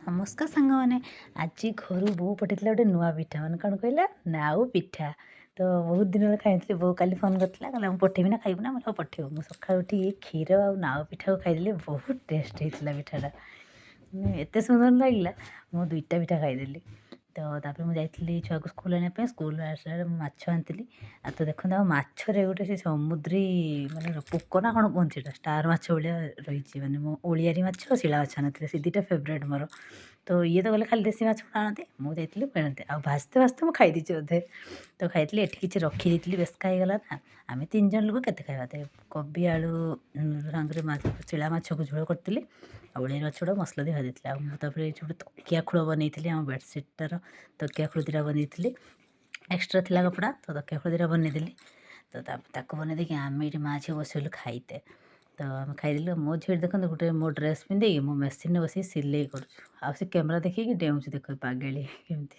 ନମସ୍କାର ସାଙ୍ଗମାନେ। ଆଜି ଘରୁ ବୋଉ ପଠେଇଥିଲା ଗୋଟେ ନୂଆ ପିଠା, ମାନେ କ'ଣ କହିଲା, ନାଉ ପିଠା। ତ ବହୁତ ଦିନ ହେଲା ଖାଇନଥିଲି। ବୋଉ କାଲି ଫୋନ୍ କରିଥିଲା, କହିଲା ମୁଁ ପଠେଇବି ନା ଖାଇବୁ ନା? ମୁଁ ହଉ, ପଠେଇବ। ମୁଁ ସକାଳୁ ଉଠିକି କ୍ଷୀର ଆଉ ନାଉ ପିଠାକୁ ଖାଇଦେଲି। ବହୁତ ଟେଷ୍ଟ ହେଇଥିଲା ପିଠାଟା, ମାନେ ଏତେ ସୁନ୍ଦର ଲାଗିଲା, ମୁଁ ଦୁଇଟା ପିଠା ଖାଇଦେଲି। ତ ତାପରେ ମୁଁ ଯାଇଥିଲି ଛୁଆକୁ ସ୍କୁଲ ଆଣିବା ପାଇଁ। ସ୍କୁଲ ଆସିଲା ବେଳେ ମୁଁ ମାଛ ଆଣିଥିଲି। ଆଉ ତ ଦେଖନ୍ତୁ, ଆଉ ମାଛରେ ଗୋଟେ ସେ ସମୁଦ୍ରୀ ମାନେ ପୋକ ନା କ'ଣ କୁହନ୍ତି ସେଇଟା, ଷ୍ଟାର ମାଛ ଭଳିଆ ରହିଛି। ମାନେ ମୁଁ ଓଳିଆରି ମାଛ, ଶିଳା ମାଛ ଆଣିଥିଲି, ସେ ଦୁଇଟା ଫେଭରେଟ୍ ମୋର। ତ ଇଏ ତ ଗଲେ ଖାଲି ଦେଶୀ ମାଛ ଆଣନ୍ତି, ମୁଁ ଯାଇଥିଲି ମୁଁ ଆଣନ୍ତି। ଆଉ ଭାଜତେ ଭାଜତେ ମୁଁ ଖାଇଦେଇଛି ବୋଧେ। ତ ଖାଇଥିଲି, ଏଠି କିଛି ରଖିଦେଇଥିଲି, ବେସ୍କା ହେଇଗଲା ନା। ଆମେ ତିନି ଜଣ ଲୋକ, କେତେ ଖାଇବା? ତ କୋବି ଆଳୁ ସାଙ୍ଗରେ ଶିଳା ମାଛକୁ ଝୋଳ କରିଥିଲି ଆଉ ଓଳିଆରି ମାଛ ଗୁଡ଼ା ମସଲା ଦେଇ ଭାଜିଥିଲି। ଆଉ ମୁଁ ତାପରେ ଏଇଠି ଗୋଟେ ତକିଆ ଖୋଳ ବନେଇଥିଲି। ଆମ ବେଡ଼ସିଟ୍ଟାର ତକିଆ ଖୋଳ ଦୁଇଟା ବନେଇଥିଲି। ଏକ୍ସଟ୍ରା ଥିଲା କପଡ଼ା, ତ ତକିଆ ଖୋଳ ଦୁଇଟା ବନେଇଦେଲି। ତ ତାକୁ ବନେଇ ଦେଇକି ଆମେ ଏଇଠି ମା ଝିଅ ବସିଗଲୁ ଖାଇତେ। ତ ଆମେ ଖାଇଦେଲୁ। ମୋ ଝିଅ ଦେଖନ୍ତୁ, ଗୋଟେ ମୋ ଡ୍ରେସ୍ ପିନ୍ଧିକି ମୋ ମେସିନ୍ରେ ବସିକି ସିଲେଇ କରୁଛୁ ଆଉ ସେ କ୍ୟାମେରା ଦେଖିକି ଡେଉଁଛି। ଦେଖ, ପାଗେଳି କେମିତି।